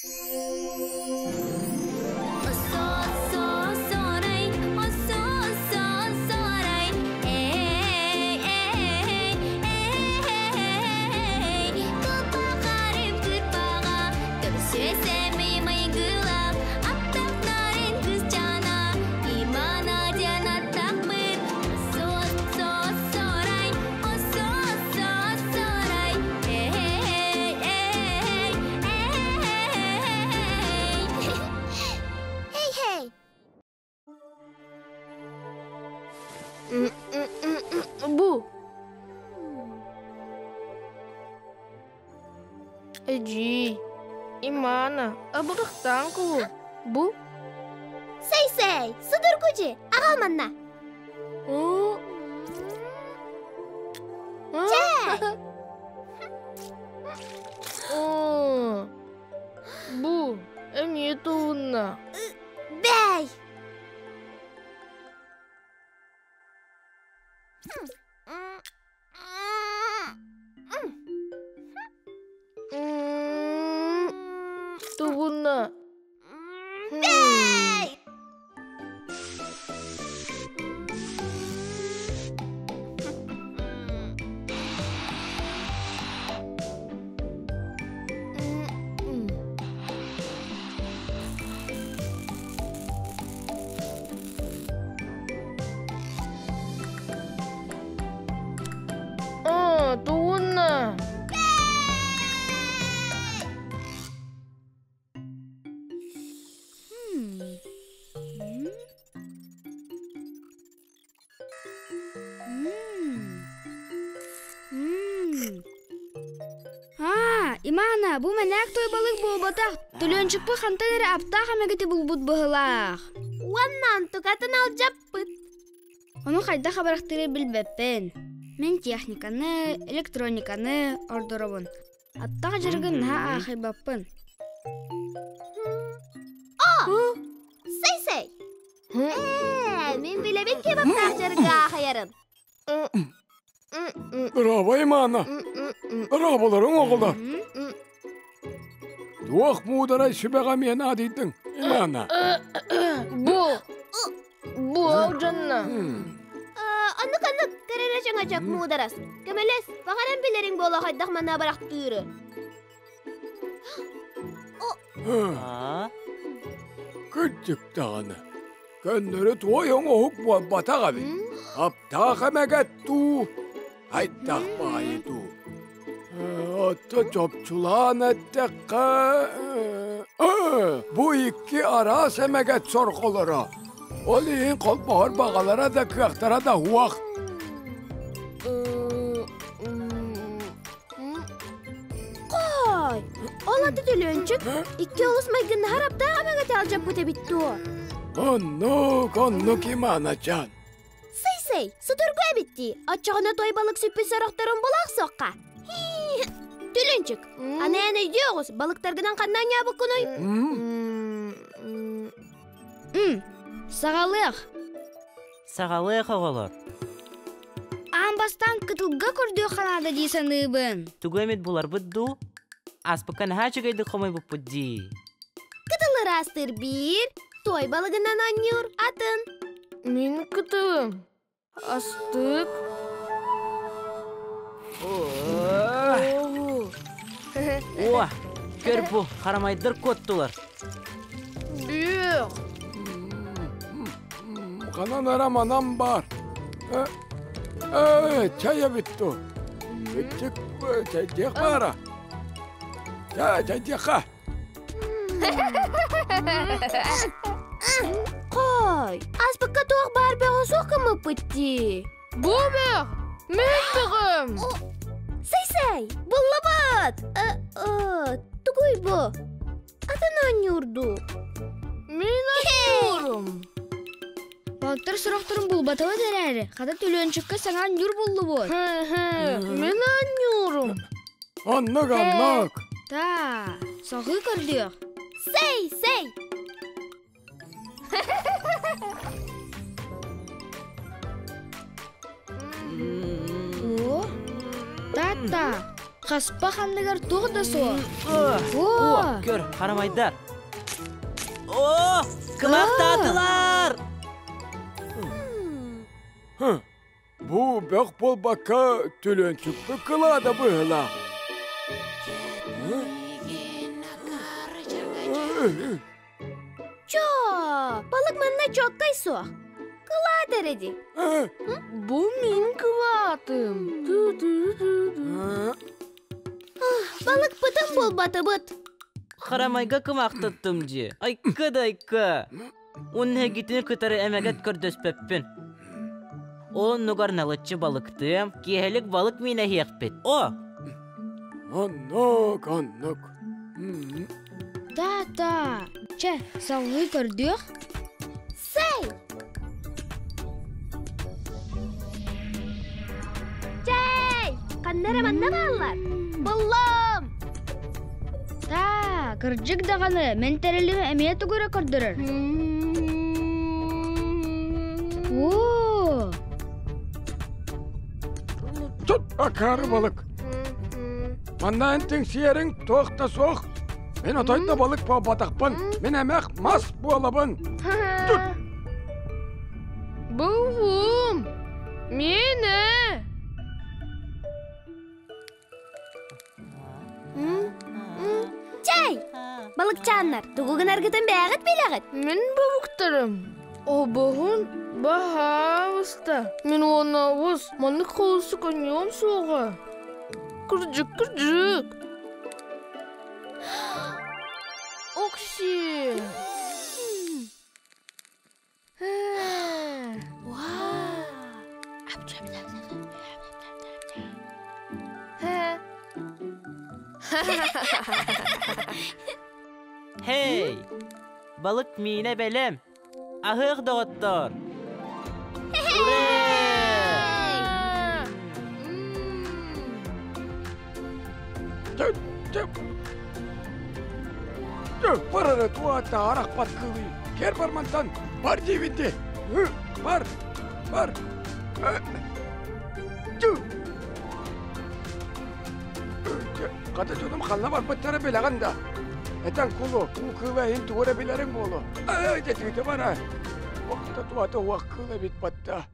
Hey-hey! Бу. Эдьиий, Имана, абырахтаан кулу. Бу? Сэй-сэй, судургу дьи, аҕал манна. Чэ! Бу, эмиэ туһунна. Бэй! Тугунна. Бэй! Аа, тугунна. Аа, Имана, бу мэнээк туйбалык буолбатах, төлүөнчүкпү хантан эрэ аптаах эмэгити булбут быһылаах. Уонна онтукатын алдьаппыт. Ону хайдах абырахтыыры билбэппин. Мин техниканы, электрониканы ордоробун. Аттах дьарыгын наһаа аахайбаппын. О! Сэй-сэй! Ээ, мин билэбин ким аптаах дьарыгы аахайарын. Браво, Имана! Браvolарың оҕолор! Туох муударай сүбэҕэ миэнэ адыйдыҥ, Имана? Бу, бу алдьанна. Оннук оннук кэрэрэ чөҥөчөк муударас. Көмөлөс, баҕаран билэриҥ буолуо хайдах манна барахтыыры. Кырдьык даҕаны, көннөрү туой оҥоһук буолбатах эбит. Аптаах эмэгэт дуу, хайдах баайы дуу. Отто чопчулаан эттэххэ, бу икки араас эмэгэт сорҕолоро. Ол иһин холбоһор баҕалара да кыахтара да уох. Хой! Ол аты төлөөнчүк икки олус майгыннаһар аптаах эмэгэти алдьаппыт эбит дуо? Оннук, оннук Иманачан. Сый-сый, судургу эбит дии. Оччоҕуна той балык сүппүт сорохторун булаах суохха. Төлөнчүк, аны эн өйдүү оҕус, балыктаргынан ханна анньаабыккынуй? Саҕалыах. Саҕалыах оҕолор. Аан бастаан кытылга көрдүөх ханаада дии саныыбын. Тугу эмит буларбыт дуу? Ааспыкка наһаа үчүгэйдик хомуйбуппут дии. Кытыл ыраастыыр биир, той балыгынан оонньуур атын. Мин кытылым. Астык. О, көр бу, харамайдар куоттулар. Бүөх. Ханан эрэ манан баар. Э, чай эбит дуу. Иччик чайдиэх баара. Чай, чайдиэххэ. Хой, аспыкка туох баар бөҕө суох гыммыппыт дии. Бу бөх! Мен бөҕөм! Сэй-сэй, буллубут! Тугуй бу? Атын оонньуурдуу. Мин оонньуурум. Балыктар сорохторун булбатыбыт эрээри, хата төлүөнчүккэ саҥа оонньуур буллубут. Мин оонньуурум. Оннук, оннук. Та, салгыы көрдүөх. Сэй, сэй! О, та-та, хаспах анныгар туох да суох. О, көр, Харамайдар. О, кымахтаатылар! Бу бөх буолбакка түлүөнчүкпүт кылаада быһыылаах. Чоо, балык манна чуоккай суох. Кылаат эрэ дии. Бу мин кылаатым. Балыкпытын булбатыбыт. Харамайга кымаахтаттым дии. Айка да айка. Уннэгитини кытары эмэгэт көрдөспөппүн. Оннугар налыччы балыктыам, киэһэлик балык миинэһиэхпит. О! Оннук, оннук. Та-та, чэ, салгыы көрдүөх. Сэй! Чэй! Ханна эрэ манна бааллар. Буллум! Таа, кырдьык даҕаны, мин тэрилим эмиэ тугу эрэ көрдөрөр. Оо! Тут акаары балык. Манна эн тиҥсийэриҥ туох да суох. Мин отой да балык буолбатахпын. Мин эмэх мас буолабын. Тут! Буллум! Миэнэ! Чэй! Балыкчааннар, тугу гынаргытын бэйэҕит билэҕит. Мин балыктарым. Обоһун баһаалыста. Мин уонабыс маннык холусук анньыам суоҕа. Кырдьык, кырдьык. Окси! Hey! Балык миинэ бэлэм! Аһыах доҕоттоор! Барара туата арахпат кылый. Кер бармантан бар диибинди. Бар, бар. Хата дьонум ханна барбыттара билэҕин да. Этэн кулу, уу кыыла иһин тугу эрэ билэриҥ буолуо. Ай, дэтиитэ бара. Охта туата уох кыыла эбит батта.